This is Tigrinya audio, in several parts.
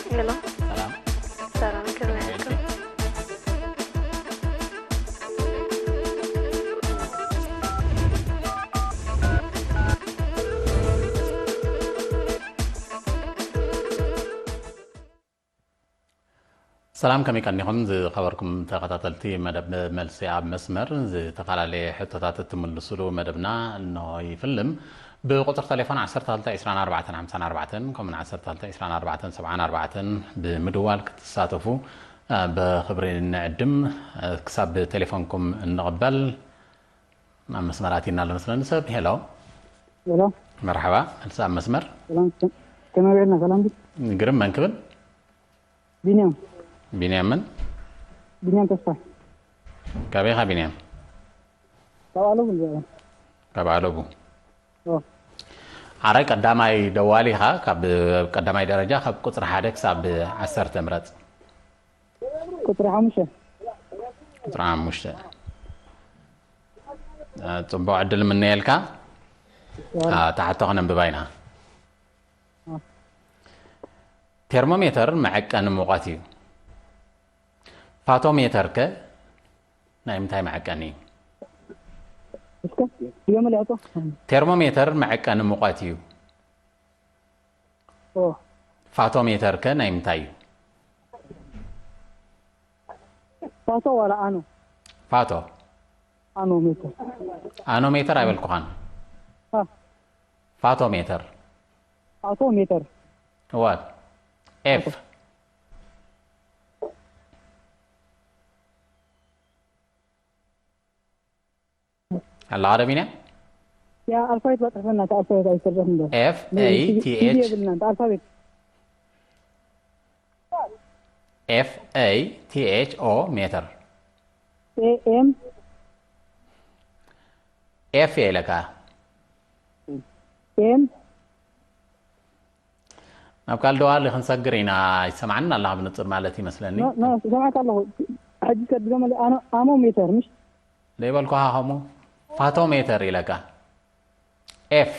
ሄሎ፣ ሰላም። ሰላም፣ ከመይ ኣልኩም? ሰላም፣ ከመይ ቀኒኹም ዝኸበርኩም ተኸታተልቲ መደብ መልሲ ኣብ መስመር? ዝተፈላለየ ሕቶታት እትምልሱሉ መደብና እንሆ ይፍልም። ብቁጽሪ ተሌፎን ዓሰርተ ክልተ ዕስራን ኣርባዕተን ሓምሳን ኣርባዕተን ከምኡውን ዓሰርተ ክልተ ዕስራን ኣርባዕተን ሰብዓን ኣርባዕተን ብምድዋል ክትሳተፉ፣ እ፣ ብኽብሪ ንዕድም። እ፣ ክሳብ ቴሌፎንኩም እንቕበል፣ ኣብ መስመር ኣቲና ኣሎ መስለኒ ሰብ። ሄሎ። ሄሎ። መርሓባ፣ መልሲ ኣብ መስመር። ሰላም፣ ከ-፣ ከመይ ውዒልና? ሰላም ድዩ? ግርም፣ መን ክብል? ቢንያም። ቢንያም መን? ቢንያም ተስፋ። ካበይ ኢኻ ቢንያም? ካብ ኣለቡ ንዛረብ። ካብ ኣለቡ። ኦ። ዓራይ ቀዳማይ ደዋሊ ኢኻ፣ ካብ ቀዳማይ ደረጃ ካብ ቁጽሪ ሓደ ክሳብ ዓሰርተ ምረጽ። ቁጽሪ ሓሙሽተ። ቁጽሪ ሓሙሽተ። እ፣ ጽቡቕ ዕድል ምነየልካ። ያ። እ፣ እታ ሕቶ ክነንብባ ኢና። እ። ቴርሞሜተር መዐቀኒ ሙቐት እዩ። ፋቶሜተር ከ ናይ ምንታይ መዐቀኒ እዩ? እስከ ድገመለይ ሕቶ። ቴርሞሜተር መዐቀኒ ሙቐት እዩ። ኦ። ፋቶሜተር ከ ናይ ምንታይ እዩ? ፋቶ ዋላ ኣኖ? ፋቶ። ኣኖ ሜተር። ኣኖ ሜተር ኣይበልኩኻን። አ። ፋቶሜተር። ፋቶ ሜተር። እወ። ኤፍ። ኣለኻ ዶ ቢንያም? ያ ኣልፋቤት ባጽሕፈና፣ እቲ ኣልፋቤት ኣይተረፍን ዶ? ኤፍ ኤ ቲ ኤች። የብልና፣ እቲ ኣልፋቤት። ኤፍ ኤ ቲ ኤች ኦ ሜተር። ኤ ኤም። ኤፍ እየ ኢለካ። ኤም። ናብ ካልእ ደዋሊ ክንሰግር ኢና። ይሰማዕኒ ኣለኻ ብንጹር ማለት ይመስለኒ። ኖ፣ ኖ፣ ይሰማዕካ ኣለኹ። ሕጂ ከድገመለይ፣ ኣኖ-፣ ኣሞ ሜተር፣ ምሽ? ዘይበልኩኻ ከምኡ ፋቶ ሜተር ኢለካ። ኤፍ።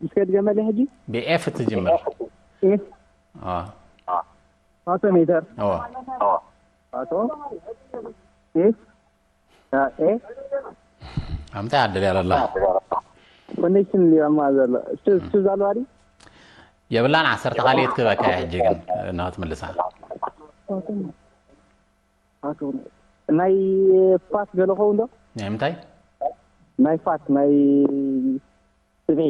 እስከ ድገመለይ ሕጂ። ብኤፍ ትጅምር። ኤፍ። ኦ። ፋቶ ሜተር። ኦ። ፋቶ። ኤፍ። ያ፣ ኤ። ኣምታ ያደል ያለላ። ኮኔክሽን ሊራማ ዘሎ። እሱ፣ እሱ ዛሉ ኣዲ? የብላን ዓሰርተ ካልእት ክበካ ሕጂ ግን ንኽትምልሳ። ፋቶ። ፋቶ። ናይ ፋት ገለ ኸውን ዶ? ናይ ምንታይ? ናይ ፋት፣ ናይ ስብሒ።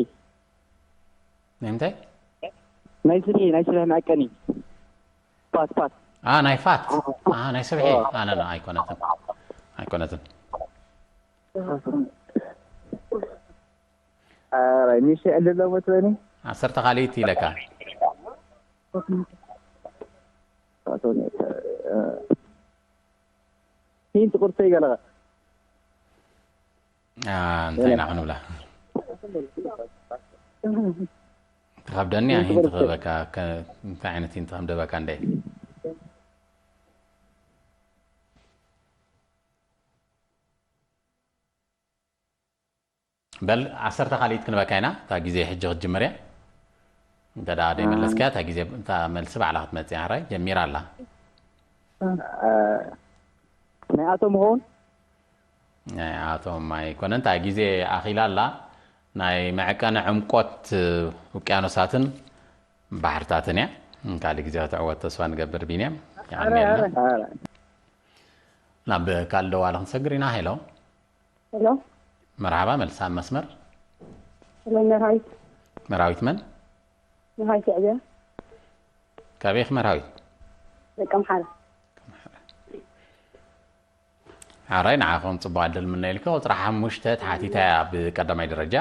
ናይ ምንታይ? ናይ ስብሒ፣ ናይ ስብሒ መዐቀኒ። ፋት፣ ፋት። አ፣ ናይ ፋት። አ፣ ናይ ስብሒ። አ፣ ኖ፣ ኖ፣ ኣይኮነትን። ኣይኮነትን። ኣራይ፣ ሚሽ ዕድል ኣለዎ ትበኒ? ዓሰርተ ካልእት ኢለካ። ፋቶ፣ እ፣ ሂንት ቁርሰይ ገለኻ። አ፣ እንታይ ኢና ክንብላ? ትኸብደኒ፣ ሂንት ኣሂን ቁርሰይ። ትኸበካ፣ ከ-፣ እንታይ ዓይነት ሂንት ከም ደበካ እንደ? በል፣ ዓሰርተ ካልኢት ክንበካ ኢና። እታ ግዜ ሕጂ ክትጅምር እያ። እንተ ደኣ ደይመለስካያ፣ እታ ግዜ፣ እታ መልሲ ባዕላ ክትመጽእ እያ። ሕራይ ጀሚራ ኣላ። እ፣ ናይ ኣቶም ይኸውን? ናይ ኣቶም ኣይኮነን። እታ ግዜ ኣኺላ ኣላ። ናይ መዐቀኒ ዕምቆት ውቅያኖሳትን ባሕርታትን እያ። ካልእ ግዜ ክትዕወት ተስፋ ንገብር ቢንያም። የቐንየልና። ኣረ። ናብ ካልእ ደዋሊ ክንሰግር ኢና። ሄሎ። ሄሎ። መርሓባ፣ መልሲ ኣብ መስመር። ሄሎ፣ መርሃዊት። መርሃዊት መን? መርሃዊት ስዕብያ። ካበይ ኢኺ መርሃዊት? ደቂ ኣምሓራ። ሕራይ፣ ንዓኹም ጽቡቕ ዕድል ምነየልኩ። ቁጽሪ ሓሙሽተ ተሓቲታ እያ ብቀዳማይ ደረጃ።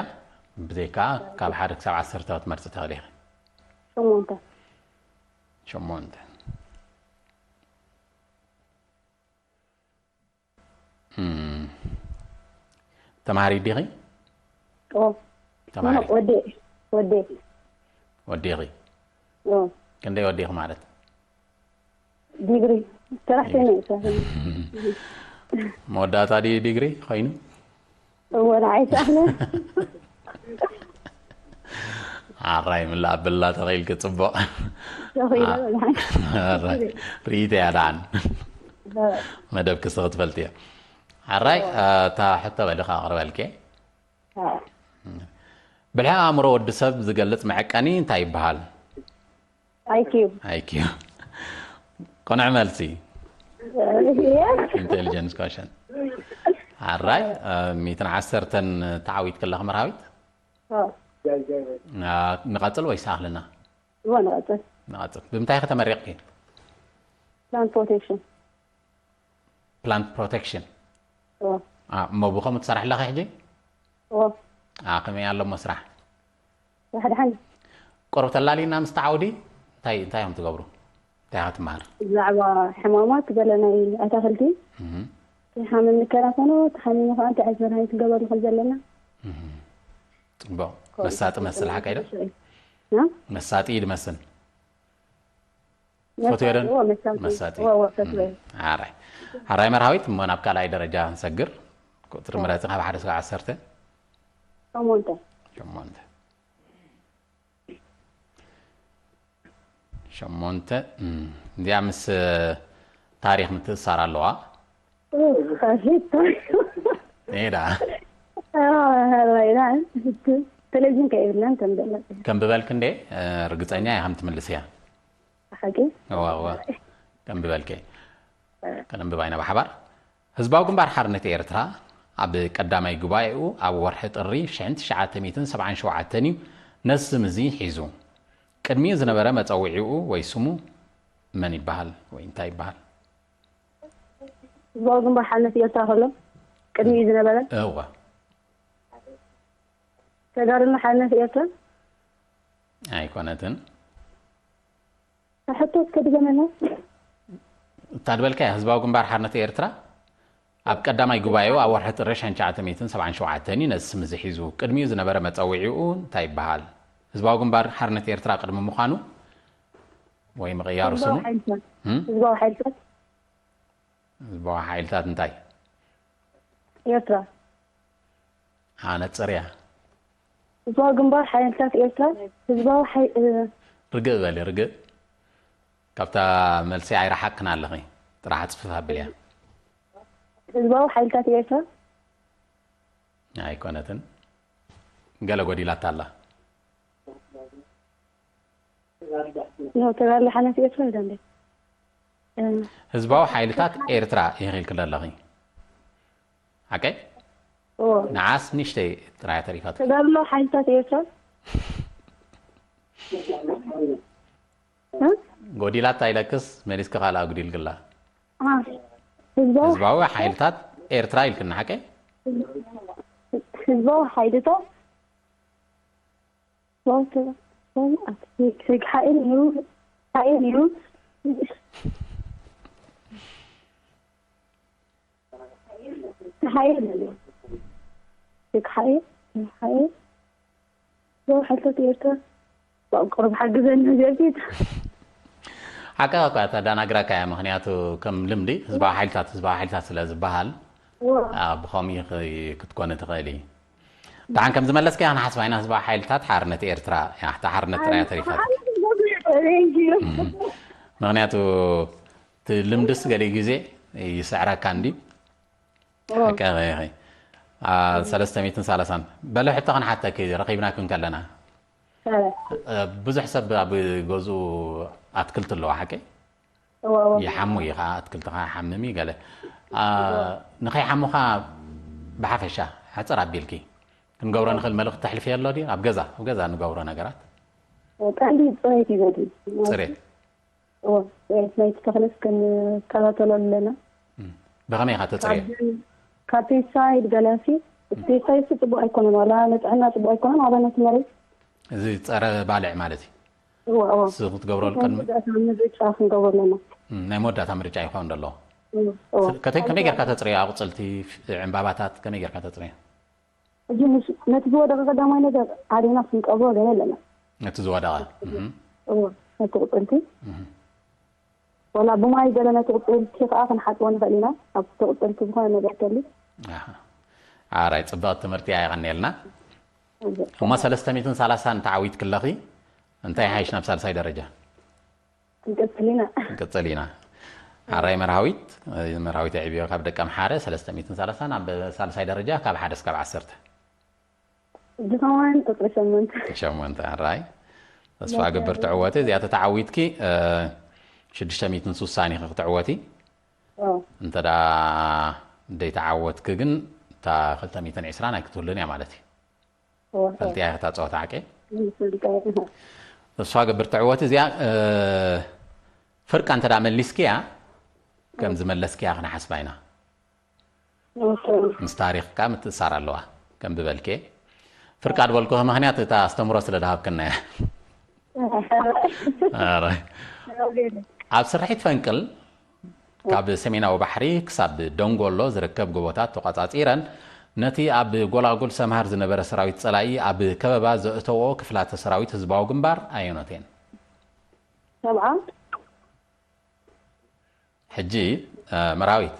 ብዘይካ ካብ ሓደ ክሳብ ዓሰርተ ክትመርጺ ትኽእሊ ኢኺ። ሸሞንተ። ሸሞንተ። እም። ተማሃሪት ዲኺ? ኦ። ተማሃሪት። ወዴ፣ ወዴ። ወዴኺ? ኦ። ክንደይ ወዴኺ ማለት? ዲግሪ። ሰራሕተኛ እየ፣ ሰራሕተኛ። መወዳእታ ድዩ ዲግሪ ኮይኑ? እወ፣ ንዓይ ሰኣለ። ኣራይ ምላእ ብላ ተኺልኪ ጽቡቕ። ኣራይ ርኢተ እያ ደሓን። መደብ ክስኺ ትፈልጥ እያ። ኣራይ እታ ሕቶ በልኻ ኣቕርበልኪ። ብልሒ ኣእምሮ ወዲ ሰብ ዝገልጽ መዐቀኒ እንታይ ይበሃል? ኣይኪዩ። ኣይኪዩ። ቅኑዕ መልሲ። ኢንቴሊጀንስ ኮሸን። ኣራይ ሚትን ዓሰርተን ተዓዊት ክለኽ መርሃዊት። ንቐጽል ወይስ ኣኽልና? እዎ ንቐጽል። ንቐጽል። ብምንታይ ኢኺ ተመሪቕኪ? ፕላንት ፕሮቴክሽን። ፕላንት ፕሮቴክሽን። እሞ ብኸምኡ ትሰርሕ ኣለኺ ሕጂ? ከመይ ኣሎ እሞ ስራሕ? ስራሕ ደሓን። ቁሩብ ተላልይና ምስ ተዓውዲ እንታይ እንታይ እዮም ትገብሩ? እንታይ ኢኻ ትመሃር? ብዛዕባ ሕማማት ገለ ናይ ኣታኽልቲ። እህ፣ ሓመም ንከላኸሎ፣ ተሓሚሙ ከዓ እንታይ ዓይነት መድሃኒት ንገበሉ ከም ዘለና። ጽቡቕ። መሳጢ መስል ሓቀይ ዶ? መሳጢ እዩ ድመስል። ፈትዮ ዶ? መሳጢ። ኣራይ ኣራይ መርሃዊት እሞ ናብ ካልኣይ ደረጃ ንሰግር። ቁፅሪ ምረፂ ካብ ሓደ ስጋብ ዓሰርተ። ሸሞንተ። ሸሞንተ። ሸሞንተ። እዚኣ ምስ ታሪኽ ምትእሳር ኣለዋ። ዳ ቴሌቪዥን ከየብልናን ከም ደለና። ከም ብበልክ እንዴ ርግፀኛ እያ ከም ትምልስ እያ። ሓቂ እዋ እዋ ከም ብበልክ ከነንብባ ኢና ብሓባር። ህዝባዊ ግንባር ሓርነት ኤርትራ ኣብ ቀዳማይ ጉባኤኡ ኣብ ወርሒ ጥሪ ሽሕን ትሽዓተ ሚእትን ሰብዓን ሸውዓተን እዩ ነዚ ስም እዚ ሒዙ። ቅድሚኡ ዝነበረ መጸውዒኡ ወይ ስሙ መን ይበሃል ወይ እንታይ ይበሃል? ህዝባዊ ግንባር ሓርነት ኤርትራ ከሎ ቅድሚኡ ዝነበረ እወ ተጋድሎ ሓርነት ኤርትራ ኣይኮነትን። ሕቶ እስከ ድገመና። እታ ድበልካያ ህዝባዊ ግንባር ሓርነት ኤርትራ ኣብ ቀዳማይ ጉባኤኡ ኣብ ወርሒ ጥሪ ሽሕን ትሽዓተ ሚእትን ሰብዓን ሸውዓተን እዩ ነዚ ስም እዚ ሒዙ። ቅድሚኡ ዝነበረ መጸውዒኡ እንታይ ይበሃል? ህዝባዊ ግንባር ሓርነት ኤርትራ ቅድሚ ምዃኑ ወይ ምቕያሩ ስሙ? ህዝባዊ ሓይልታት ህዝባዊ ሓይልታት ህዝባዊ ሓይልታት እንታይ? ኤርትራ ኣነጽርያ። ህዝባዊ ግንባር ሓይልታት ኤርትራ ህዝባዊ ሓይ- እ፣ ርግእ በሊ ርግእ። ካብታ መልሲ ኣይረሓቅክን ኣለኺ። ጥራሕ ኣጽፍፍ ኣብልያ። ህዝባዊ ሓይልታት ኤርትራ ኣይኮነትን። ገለ ጎዲላታ ኣላ። ኖ ተጋድሎ ሓርነት ኤርትራ ይዳ እንዴ? እ፣ ህዝባዊ ሓይልታት ኤርትራ ኢኺ ኢልክለ ኣለኺ። ሓቀይ? እዎ። ንዓስ ንእሽተይ ጥራይ ተሪፋት። ተጋድሎ ሓይልታት ኤርትራ እ? ጎዲላታ ኢለክስ መሊስኪ ካልኣ ኣጉዲልክላ። አ፣ ህዝባዊ ህዝባዊ ሓይልታት ኤርትራ ኢልክና ሓቀይ? ህዝባዊ ሓይልታት ህግሓኤ ነይሩ። ሓኤ ነይሩ። ተሓኤ ነይሩ። ተሓኤ፣ ተሓኤ። ዶ ሓይልታት ኤርትራ። ባብ ቅሩብ ሓግዘኒ ጀርዲን። ሓቃ እኳ ተዳናግራካ እያ፣ ምኽንያቱ ከም ልምዲ ህዝባዊ ሓይልታት፣ ህዝባዊ ሓይልታት ስለ ዝበሃል፣ ዋ። ኣ፣ ብኸምኡ ይኽ-፣ ክትኮኒ ትኽእል እዩ። ደሓን ከም ዝመለስካ ኢና ንሓስባ ኢና፣ ህዝባዊ ሓይልታት ሓርነት ኤርትራ እያ፣ እታ ሓርነት ጥራይ እያ ተሪፋት። Thank you። ምኽንያቱ እቲ ልምድስ ገሊኡ ግዜ ይስዕረካ እንድዩ። ሓቂ ኢኺ። ኣ፣ ሰለስተ ሚእትን ሰላሳን። በለ ሕቶ ክንሓተኪ ረኺብናኪ እንከለና። እ። እ፣ ብዙሕ ሰብ ኣብ ገዝኡ ኣትክልቲ ኣለዎ፣ ሓቂ? እዎ፣ እዎ። ይሓሙ እዩ ኸዓ፣ ኣትክልቲ ኸዓ ይሓምም እዩ ገለ። ኣ፣ ንኸይሓሙኻ ብሓፈሻ፣ ሕጽር ኣቢልኪ፣ ክንገብሮ ንኽእል መልእኽቲ ተሕልፍዮ ኣሎ ድዩ? ኣብ ገዛ፣ ኣብ ገዛ ንገብሮ ነገራት። ቀንዲ ጽሬት እዩ ዘድሊ። ጽሬት። እዎ፣ ጽሬት ናይቲ ተኽልስ ክንከታተሎ ኣለና። እም። ብኸመይ ኢኻ ተጽርዮ? ካብ፣ ካብ ፔስቲሳይድ ገለሲ፣ ፔስቲሳይድ ጽቡቕ ኣይኮነን፣ ዋላ ንጥዕና ጽቡቕ ኣይኮነን፣ ዋላ ነቲ መሬት። እዚ ጸረ ባልዕ ማለት እዩ። እዎ፣ እዎ። እሱ ክትገብረሉ ናይ ቅድሚ መወዳእታ ምርጫ ክንገብሮ ኣለና። እም፣ ናይ መወዳእታ ምርጫ ይኸውን ዘሎ። እዎ፣ እዎ። ስለ-፣ ከተ-፣ ከመይ ጌርካ ተጽርዮ? ኣቑጽልቲ፣ ፍ-፣ ዕምባባታት ከመይ ጌርካ ተጽርዮ? ሕጂ ምስ-፣ ነቲ ዝወደቐ ቀዳማይ ነገር ኣዴና ክንቀብሮ ገለ ኣለና። ነቲ ዝወደቐ? እም። እዎ፣ ነቲ ቁጽልቲ። እም። ወላ ብማይ ገለ ነቲ ቁጽልቲ ከኣ ክንሓጽቦ ንኽእል ኢና። ኣብቲ ቁጽልቲ ዝኾነ ነገር ተልዩ። ኣሃ። ኣራይ፣ ጽብቕቲ ትምህርቲ እያ፣ የቐንየልና። እሞ ሰለስተ ሚእትን ሰላሳን ተዓዊትኪ ኣለኺ። እንታይ ሓይሽ ናብ ሳልሳይ ደረጃ? ክንቀጽል ኢና። ክንቅጽል ኢና። ኣራይ መርሃዊት፣ መርሃዊት የዕብዮ ካብ ደቀምሓረ ሰለስተ ሚእትን ሰላሳን ኣብ ሳልሳይ ደረጃ ካብ ሓደ እስካብ ዓሰርተ። እዚ ከማን ቁጽሪ ሸሞንተ። ሸሞንተ። ኣራይ፣ ተስፋ ግብር ትዕወቲ። እዚኣ ተተዓዊትኪ ሽዱሽተ ሚእትን ስሳን ኢኺ ክትዕወቲ። እንተ ደኣ ዘይተዓወትኪ ግን እታ ክልተ ሚእትን ዕስራን ኣይክትህሉን እያ ማለት እዩ። ፈልጥያ እታ ጸወታ ሓቂ? ተስፋ ገብር ትዕወቲ። እዚኣ ፍርቃ እንተ ደኣ መሊስክያ ከም ዝመለስክያ ክንሓስባ ኢና። ምስ ታሪኽ ከኣ ምትእሳር ኣለዋ። ከም ዝበልክየ ፍርቃ ዝበልኩኺ ምኽንያት እታ ኣስተምህሮ ስለ ዝሃብክና እያ። ኣረ። ኣብ ስርሒት ፈንቅል ካብ ሰሜናዊ ባሕሪ ክሳብ ደንጎሎ ዝርከብ ጎቦታት ተቋጻጺረን ነቲ ኣብ ጎላጉል ሰምሃር ዝነበረ ሰራዊት ጸላኢ ኣብ ከበባ ዘእተዎ ክፍላተ ሰራዊት ህዝባዊ ግንባር ኣየኖት እየን? ሰብዓ። ሕጂ መርሃዊት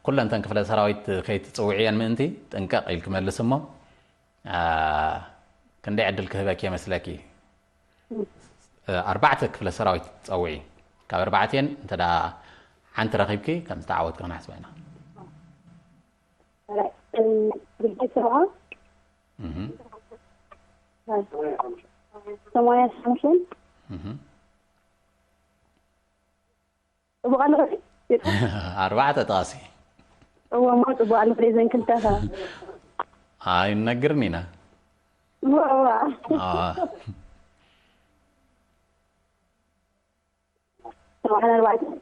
ኩለን እተን ክፍለ ሰራዊት ከይትጽውዕየን ምእንቲ ጥንቀቕ ኢልኪ መልሲ እሞ ክንደይ ዕድል ክህበኪ የመስለኪ? ኣርባዕተ ክፍለ ሰራዊት ጸውዒ። ካብ ኣርባዕቴን እንተ ደኣ ሓንቲ ረኺብኪ ከም ዝተዓወትኪ ክንሓስባ ኢና። ሰማንያ ሓሙሽተ። ጽቡቕ ኣለኹ። ኣርባዕተ ጥቓሲ። እወ እሞ ጽቡቕ ኣለኹ። ዘን ክልተ ከ? ኣይንነግርን ኢና። እወ እወ። ሰብዓን ኣርባዕተን።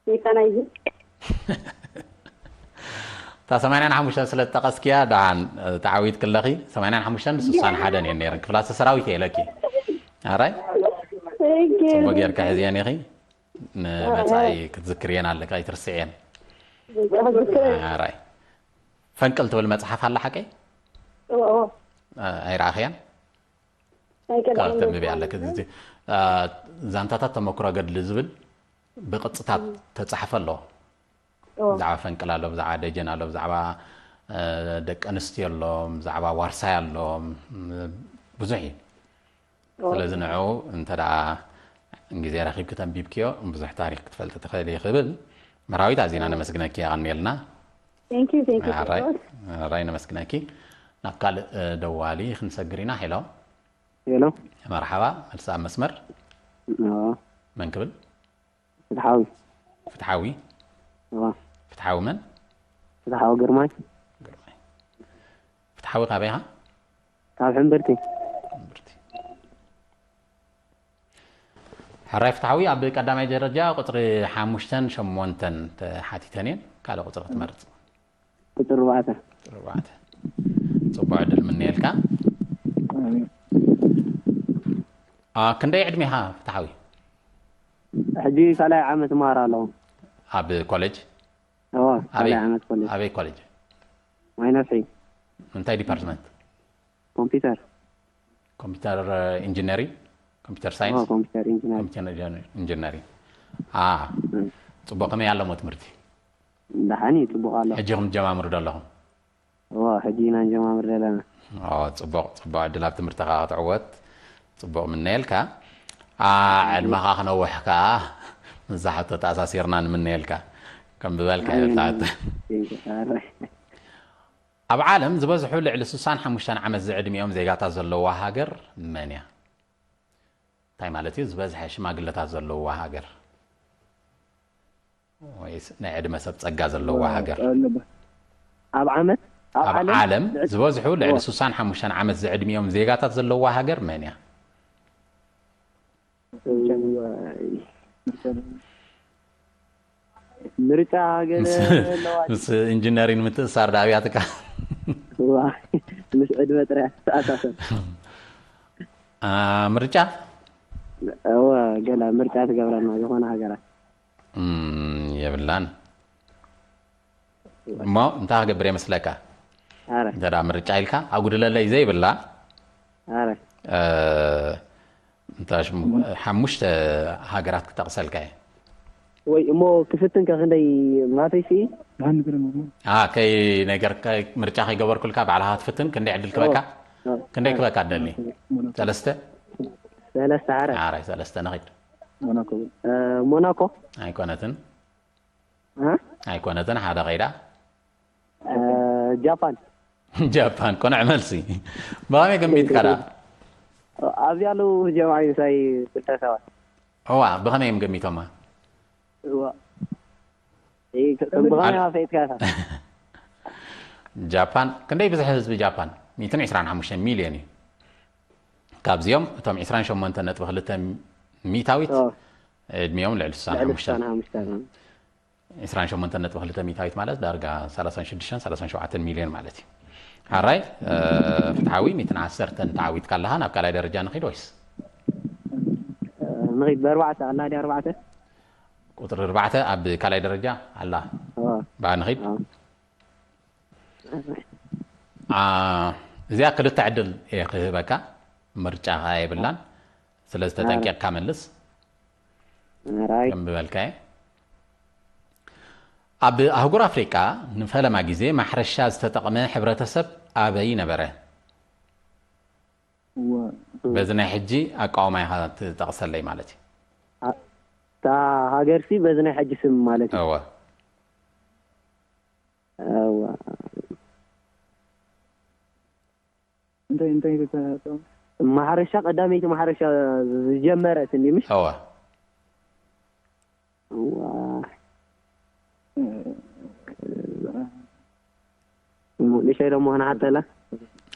ይታ ናይዚ። እታ ሰማንያን ሓሙሽተን ስለ ዝጠቐስክያ ደሓን ተዓዊትኪ ኣለኺ። ሰማንያን ሓሙሽተን ስሳን ሓደን እየን ነይረን። ክፍላተ ሰራዊት እየ ኢለኪ። ኣራይ? ጽቡቕ ጌርካ ሕዝየን ኢኺ። ንመጻኢ ክትዝክርየን ኣለካ፣ ኣይትርስዕየን። ኣራይ። ፈንቅል ትብል መጽሓፍ ኣላ ሓቀይ? ኣይረኣኽያን? ካብ ተንብቢ ኣለክ። ዛንታታት ተመክሮ ገድሊ ዝብል ብቕጽታት ተጻሕፈ ኣሎ። ብዛዕባ ፈንቅል ኣሎ፣ ብዛዕባ ደጀን ኣሎ፣ ብዛዕባ ደቂ ኣንስትዮ ኣሎ፣ ብዛዕባ ዋርሳይ ኣሎ፣ ብዙሕ እዩ። ስለዚ ንዑ እንተ ደኣ ግዜ ረኺብኪ ተንቢብክዮ ብዙሕ ታሪኽ ክትፈልጢ ትኽእሊ ክብል። መርሃዊት ኣዚና ነመስግነኪ፣ የቐንየልና። ኣራይ ነመስግነኪ። ናብ ካልእ ደዋሊ ክንሰግር ኢና። ሄሎ። ሄሎ። መርሓባ፣ መልሲ ኣብ መስመር። መን ክብል? ፍትሓዊ። ፍትሓዊ። ፍትሓዊ መን? ፍትሓዊ ግርማይ። ፍትሓዊ ካበይ ኢኻ? ካብ ሕምብርቲ። ሕራይ ፍትሓዊ፣ ኣብ ቀዳማይ ደረጃ ቁጽሪ ሓሙሽተን ሸሞንተን ተሓቲተን እየን። ካልእ ቁጽሪ ክትመርጽ። ቁጽሪ ኣርባዕተ። ቁጽሪ ኣርባዕተ። ጽቡቕ ዕድል ምነየልካ። አ፣ ክንደይ ዕድሜኻ ፍትሓዊ? ሕጂ ካልኣይ ዓመት እመሃር ኣለኹ። ኣብ ኮሌጅ? እወ፣ ካልኣይ ዓመት ኮሌጅ። ኣበይ ኮሌጅ? ማይ ነፍሒ። እንታይ ዲፓርትመንት? ኮምፒውተር። ኮምፒውተር ኢንጂነሪንግ? ኮምፒውተር ሳይንስ? ኮምፒውተር ኢንጂነሪንግ። ኮምፒውተር ኢንጂነሪንግ። አ፣ ጽቡቕ። ከመይ ኣለሞ ትምህርቲ? ደሓን እዩ፣ ጽቡቕ ኣሎ። ሕጂ ኢኹም ትጀማምሩ ዶ ኣለኹም? እወ፣ ሕጂ ኢና ንጀማምር ዘለና። ጽቡቕ፣ ጽቡቕ ዕድል ኣብ ትምህርትኻ ክትዕወት ጽቡቕ ምነየልካ። አ፣ ዕድመኻ ክነውሕ ከኣ ምስዛ ሕቶ ተኣሳሲርና ንምነየልካ። ከም ዝበልካ ይብልካ። ኣብ ዓለም ዝበዝሑ ልዕሊ ስሳን ሓሙሽተን ዓመት ዝዕድሚኦም ዜጋታት ዘለዋ ሃገር መን እያ? እንታይ ማለት እዩ? ዝበዝሐ ሽማግለታት ዘለዋ ሃገር ወይስ ናይ ዕድመ ሰብ ጸጋ ዘለዋ ሃገር? ኣብ ዓመት ኣብ ኣብ ዓለም ዝበዝሑ ልዕሊ ስሳን ሓሙሽተን ዓመት ዝዕድሚኦም ዜጋታት ዘለዋ ሃገር መን እያ? ምርጫ ገለ ኣለዋ። ምስ ኢንጂነሪንግ ምትእሳር ዳ ኣብያትካ? ምስ ዕድመ ጥራይ ተኣሳሰር። አ፣ ምርጫ? እወ፣ ገለ ምርጫ ትገብረና ዝኾነ ሃገራት። እም፣ የብላን። እሞ እንታይ ክገብር የመስለካ? ኣረ፣ እንተ ደኣ ምርጫ ኢልካ፣ ኣጉድለለይ ዘይብላ፣ ኣረ። እ፣ እንታ ሽሙ፣ ሓሙሽተ ሃገራት ክጠቕሰልካ እየ። ወይ እሞ ክፍትን ከ ክንደይ ማተይ ሲ አ ከይ ነገር ከይ- ምርጫ ከይገበርኩልካ ባዕልኻ ትፍትን ክንደይ ዕድል ክበካ? ክንደይ ክበካ ደሊ? ሰለስተ። ሰለስተ ዓረ ኣራይ ሰለስተ ንኺድ። ሞናኮ ኣይኮነትን። እ? ኣይኮነትን ሓደ ኸይዳ። ጃፓን ጃፓን ኮነዕ መልሲ። ብኸመይ ገንቢትካ ደኣ? ኣብዚ ኣለዉ ጀማዓ ምሳይ ክልተ ሰባት እዋ ብኸመይ እዮም ገሚቶማ? እዋ ብኸመይ ፈይጥካ ኢኻ? ጃፓን ክንደይ ብዝሒ ህዝቢ ጃፓን? ሚእትን ዕስራን ሓሙሽተን ሚልዮን እዩ። ካብዚኦም እቶም ዕስራን ሸሞንተን ነጥቢ ክልተ ሚእታዊት ኦ፣ ዕድሚኦም ልዕሊ ስሳን ልዕሊ ሓሙሽተን ስሳን ሓሙሽተን ዕስራን ሸሞንተን ነጥቢ ክልተ ሚእታዊት ማለት ዳርጋ ሰላሳን ሽዱሽተን ሰላሳን ሸውዓተን ሚልዮን ማለት እዩ። ሓራይ ፍትሓዊ ሚእትን ዓሰርተን ተዓዊትካ ኣለኻ። ናብ ካልኣይ ደረጃ ንኺድ ወይስ? ንኺድ ብኣርባዕተ ኣላ ድያ ኣርባዕተ ቁፅሪ ኣርባዕተ ኣብ ካልኣይ ደረጃ ኣላ። ኦ፣ ብኣ ንኺድ ኦ። እዚኣ ክልተ ዕድል እየ ክህበካ፣ ምርጫኻ የብላን። ስለዚ ተጠንቂቕካ መልስ። ራይ ከም ዝበልካየ ኣብ ኣህጉር ኣፍሪቃ ንፈለማ ግዜ ማሕረሻ ዝተጠቕመ ሕብረተሰብ ኣበይ ነበረ? በዚ ናይ ሕጂ ኣቃውማ ኢኻ ትጠቕሰለይ ማለት እዩ። እታ ሃገርሲ በዚ ናይ ሕጂ ስም ማለት እዩ። እወ እዋ እንታይ እንታይ ተተጠም ማሕረሻ ቀዳመይቲ ማሕረሻ ዝጀመረት እንዲ ምሽ እወ እዋ ንሸይ ደሞ ክነሓተላ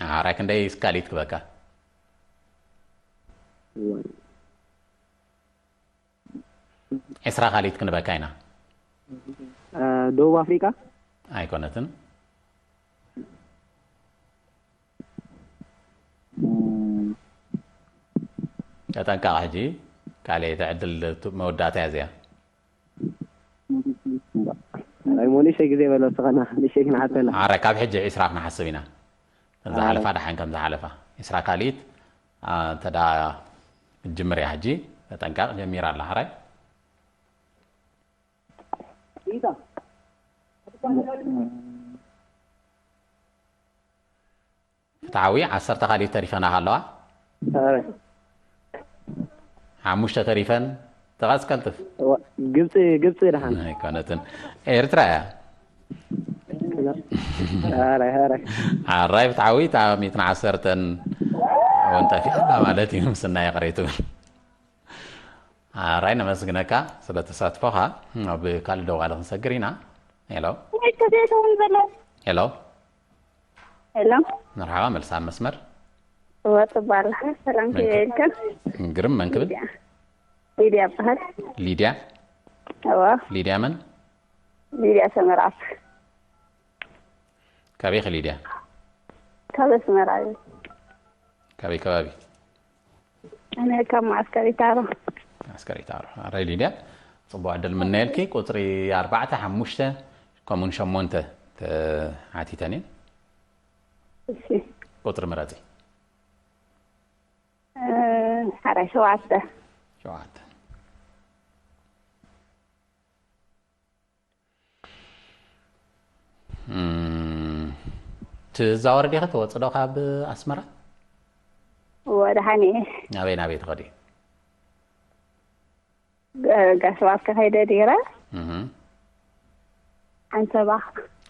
ሓራይ ክንደይ ስካሊት ክበካ? እዋ ዕስራ ካሊት ክንበካ ኢና። ደቡብ ኣፍሪቃ ኣይኮነትን። ተጠንቀቕ ሕጂ ካልእ ተዕድል መወዳእታ እያ እዚኣ። ኣይሞ ንሸይ ግዜ በሎ ስኸና ንሸይ ክነሓተላ ኣረ ካብ ሕጂ ዕስራ ክንሓስብ ኢና። እዛ ሓለፋ ደሓን ከም ዝሓለፋ ዕስራ ካልኢት እንተ ዳ ጅምር እያ ሕጂ። ተጠንቀቕ ጀሚራ ኣላ ሓራይ ፍትሓዊ ዓሰርተ ካልኢት ተሪፈና ኣለዋ። ሓሙሽተ ተሪፈን ተቓጽ ቀልጥፍ ግብፂ ግብፂ ደሓን ኣይኮነትን ኤርትራ እያ። ሀራይ ሀራይ ኣራይ ፍትሓዊ እታ ሚእትን ዓሰርተን እውን ጠፊኣላ ማለት እዩ። ምስና ይቕሬቱ ኣራይ ነመስግነካ ስለ ተሳትፎኻ። ኣብ ካልእ ደዋሊ ክንሰግር ኢና። ሄሎ ተቤተውን ዘሎ ሄሎ ሄሎ መርሓባ መልሳ ኣብ መስመር ወጽባ ኣለኻ ሰላም ክበልካ ግርም መን ክብል ሊድያ ይበሃል ሊድያ እዋ ሊድያ መን ሊድያ ሰመርዓት ካበይ ኸ ሊድያ ካብ ኣስመራ እዩ ካበይ ከባቢ ኣነ ካብ ማዓስከር ይታሮ ዓስከር ይታሮ ኣራይ ሊድያ ጽቡቅ ዕድል ምነየልኪ ቁፅሪ ኣርባዕተ ሓሙሽተ ከምኡን ሸሞንተ ተሓቲተን እየን እሺ ቁፅሪ ምረፂ ሓራይ ሸውዓተ ሸውዓተ ትዛወር ዲኺ ትወፅእ ዶ ካብ ኣስመራ ወደ ሓኒ ናበይ ናበይ ትኸዲ ጋስባት ከኸይደ ዲረ ኣንሰባ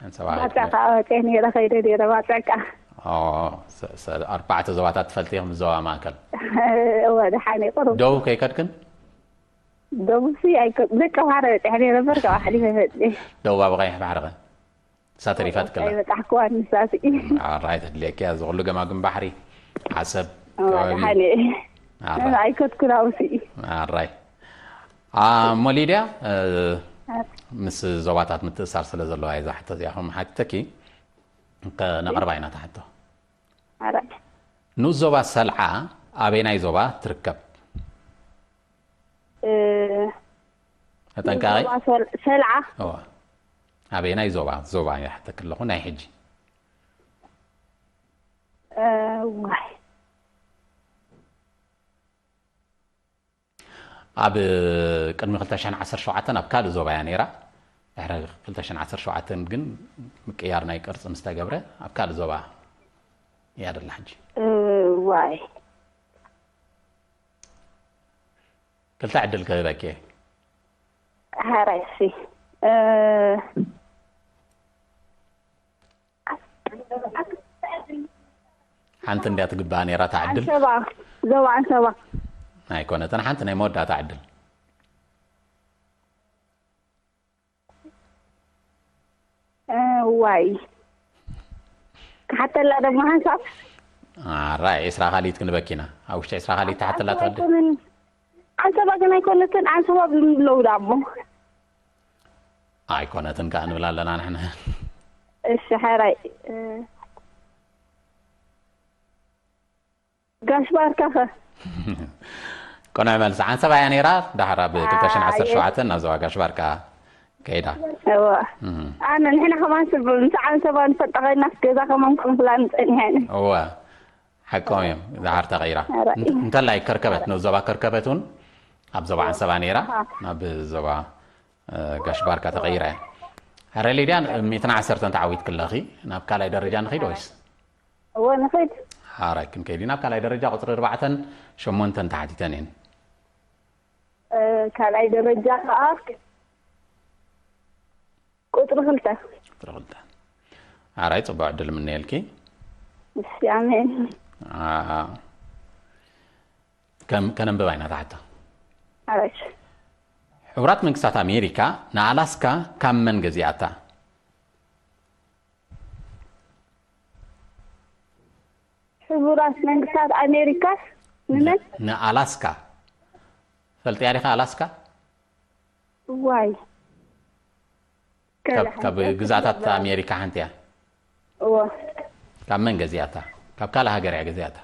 ኣንሰባ ባጫ ከዓ ወፅአ ነረ ከይደ ዲረ ባጫ ቃ ኣርባዕተ ዞባታት ትፈልጢ ኢኹም ዞባ ማእከል ወደ ሓኒ ቁሩብ ደቡብ ከይከድክን ደቡብ ሲ ኣይኮ ደቂ ባሕረ በፂሐ ነረ በር ካብ ሓሊፈ ፈፅእ ደቡብ ኣብ ቀይሕ ባሕሪ ኸ እሳ ተሪፋትክላ ኣይበፃሕክዋን ንሳሲ ኣራይ ተድልየኪ እያ ዝኩሉ ገማግም ባሕሪ ዓሰብ ወደ ሓኒ ኣይከድኩን ኣብሲ ኣራይ እሞ ሊድያ ምስ ዞባታት ምትእሳር ስለ ዘለዋ እየ ዛሕቶ እዚኣኹም ሓቲተኪ ከነቕርባ ኢና ተሓቶ ንኡስ ዞባ ሰልዓ ኣበይናይ ዞባ ትርከብ ተጠንቃቂ ሰልዓ ኣበይናይ ዞባ ዞባ እየ ሓተክ ኣለኹ ናይ ሕጂ ዋይ ኣብ ቅድሚ ክልተ ሽሕን ዓሰርተ ሸውዓተን ኣብ ካልእ ዞባ እያ ነይራ። ድሕሪ ክልተ ሽሕን ዓሰርተ ሸውዓተን ግን ምቅያር ናይ ቅርፂ ምስ ተገብረ ኣብ ካልእ ዞባ እያ ደላ ሕጂ። ዋይ ክልተ ዕድል ክህበኪ እየ። ሓራይሲ ሓንቲ እንድያ ትግባኣ ነይራ እታ ዕድል። ዓንሰባ ዞባ ዓንሰባ ኣይኮነትን፣ ሓንቲ ናይ መወዳእታ ዕድል። ዋይ ክሓተላ ደሞ ሓንሳብ ኣራይ ዕስራ ካልኢት ክንበኪና ኣብ ውሽጢ ዕስራ ካልኢት ተሓተላ ትኸዲ። ኣይኮነትን። ዓንሰባ ግን ኣይኮነትን። ዓንሰባ ብምለው ዳሞ ኣይኮነትን ከዓ ንብል ኣለና ንሕና። እሺ ሓራይ ጋሽ ባርካኸ ቅኑዕ መልሲ። ዓንሰባ እያ ነይራ። ዳሕራ ብ ክልተ ሽሕን ዓሰርተ ሸውዓተን ናብ ዞባ ጋሽ ባርካ ከይዳ። እወ ኣነ ንሕና ከማን ስብ ምስ ዓንሰባ ንፈልጣ ኮይና ገዛ ከማን ከም ፍላን ፀኒሐን እወ ሓቆም እዮም። ዳሕር ተቐይራ ኧረ። እንተ- እንተላይ ከርከበት ነው ዞባ ከርከበት እውን ኣብ ዞባ ዓንሰባ ነይራ ናብ ዞባ እ፣ ጋሽ ባርካ ተቐይራ እያ። ሕረ ሊድያ ሚእትን ዓሰርተን ተዓዊት ክለኺ ናብ ካልኣይ ደረጃ ንኸይድ ወይስ እወ ንኸይድ ሓራይ ክንከይድ ኢና። ኣብ ካልኣይ ደረጃ ቁፅሪ ኣርባዕተን ሸሞንተን ተሓቲተን እየን። ካልኣይ ደረጃ ከዓ ቁፅሪ ክልተ ቁፅሪ ክልተ ሓራይ ፅቡቅ ዕድል ምነየልኪ። እሺ ኣሜን አ- ከም ከነንብባ ኢና ታሕታ ሓራሽ ሕቡራት መንግስታት ኣሜሪካ ንኣላስካ ካብ መን ገዚኣታ? ሕቡራት መንግስታት ኣሜሪካ ንመን ንኣላስካ ፈልጥያ ዲኻ ኣላስካ? ዋይ ካብ ግዛታት ኣሜሪካ ሓንቲ እያ። እዎ ካብ መን ገዚኣታ? ካብ ካልእ ሃገር እያ ገዚኣታ።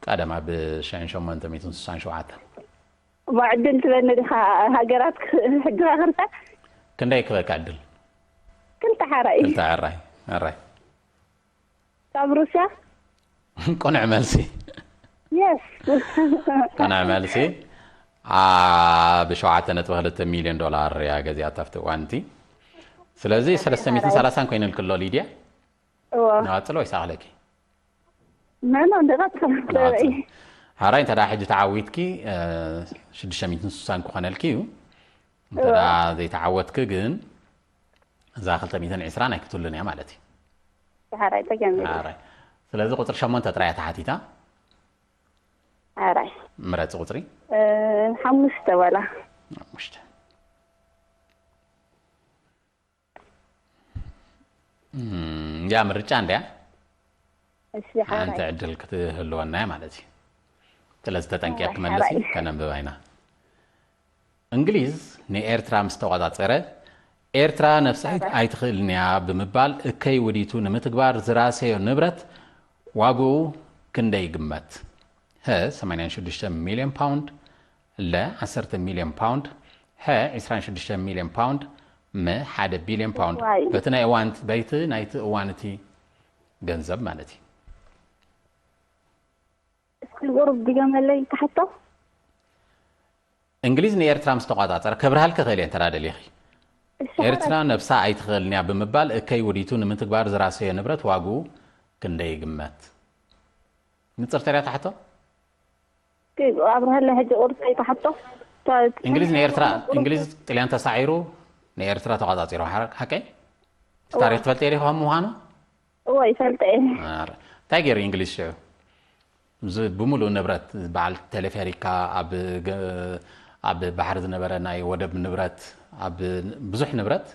ቀደም ኣብ ሽሕን ሸሞንተ ሚእትን ስሳን ሸውዓተን እሞ ዕድል ትበኒ ዲኻ ሃገራት ሕጂ ክርተ ክንደይ ክበካ ዕድል? ክልተ ሓራይ ክልተ ኣራይ ኣራይ ካብ ሩስያ ቅኑዕ መልሲ የስ ቅኑዕ መልሲ። ኣብ ሸውዓተ ነጥቢ ክልተ ሚልዮን ዶላር እያ ገዚኣታ ኣብቲ እዋን እቲ። ስለዚ ሰለስተ ሚእትን ሰላሳን ኮይኑልኪ ኣሎ ሊድያ። እዎ ንቐፅል ወይስ ኣኽለኪ? መኖ እንደቐፅል ሓራይ እንተ ደኣ ሕጂ ተዓዊትኪ ሽዱሽተ ሚእትን ስሳን ክኾነልኪ እዩ። እንተ ደኣ ዘይተዓወትኪ ግን እዛ ክልተ ሚእትን ዕስራን ኣይክትህሉን እያ ማለት እዩ። ሓራይ ተገሚሩ ሓራይ ስለዚ ቁፅሪ ሸሞንተ ጥራይ እያ ተሓቲታ። ሓራይ ምረፂ ቁፅሪ ሓሙሽተ በላ ሓሙሽተ እም፣ ያ ምርጫ እንድያ እሺ ሓንቲ ሓራይ ዕድል ክትህልወና እያ ማለት እዩ። ስለዚ ተጠንቂያ ሓራይ፣ ክመለሲ ሓራይ። ከነንብባ ኢና። እንግሊዝ ንኤርትራ ምስ ተቆጻጸረ ኤርትራ ነብሳ ኣይትኽእልን እያ ብምባል እከይ ውዲቱ ንምትግባር ዝራሰዮ ንብረት ዋግኡ ክንደይ ይግመት? ሀ ሰማንያን ሽዱሽተ ሚልዮን ፓውንድ፣ ለ ዓሰርተ ሚልዮን ፓውንድ፣ ሐ ዕስራን ሽዱሽተ ሚልዮን ፓውንድ፣ መ ሓደ ቢልዮን ፓውንድ። ዋይ። በቲ ናይ እዋን በይቲ ናይቲ እዋን እቲ ገንዘብ ማለት እዩ። እስኪ ቁሩብ ድገመለይ ክሓቶ እንግሊዝ ንኤርትራ ምስ ተቋጻጸረ ከብርሃልኪ ክእል እየ እንተ ደሊኺ። እሺ ኤርትራ ነብሳ ኣይትኽእልን እያ ብምባል እከይ ውዲቱ ንምትግባር ዝራሰዮ ንብረት ዋግኡ ክንደይ ይግመት? ንጽር ተሪያ ታሕቶ ኣብርሃለ ሕጂ ቁርፀይ ክሓቶ እንግሊዝ ንኤርትራ እንግሊዝ ጥልያን ተሳዒሩ ንኤርትራ ተቋጻጺሩ ሓቀይ ታሪክ ትፈልጥ ዲኻ ምዃኑ እወ ይፈልጠ እየ እንታይ ገይሩ እንግሊዝ ሽዑ እዚ ብምሉእ ንብረት በዓል ቴሌፌሪካ ኣብ ገ- ኣብ ባሕሪ ዝነበረ ናይ ወደብ ንብረት ኣብ ብዙሕ ንብረት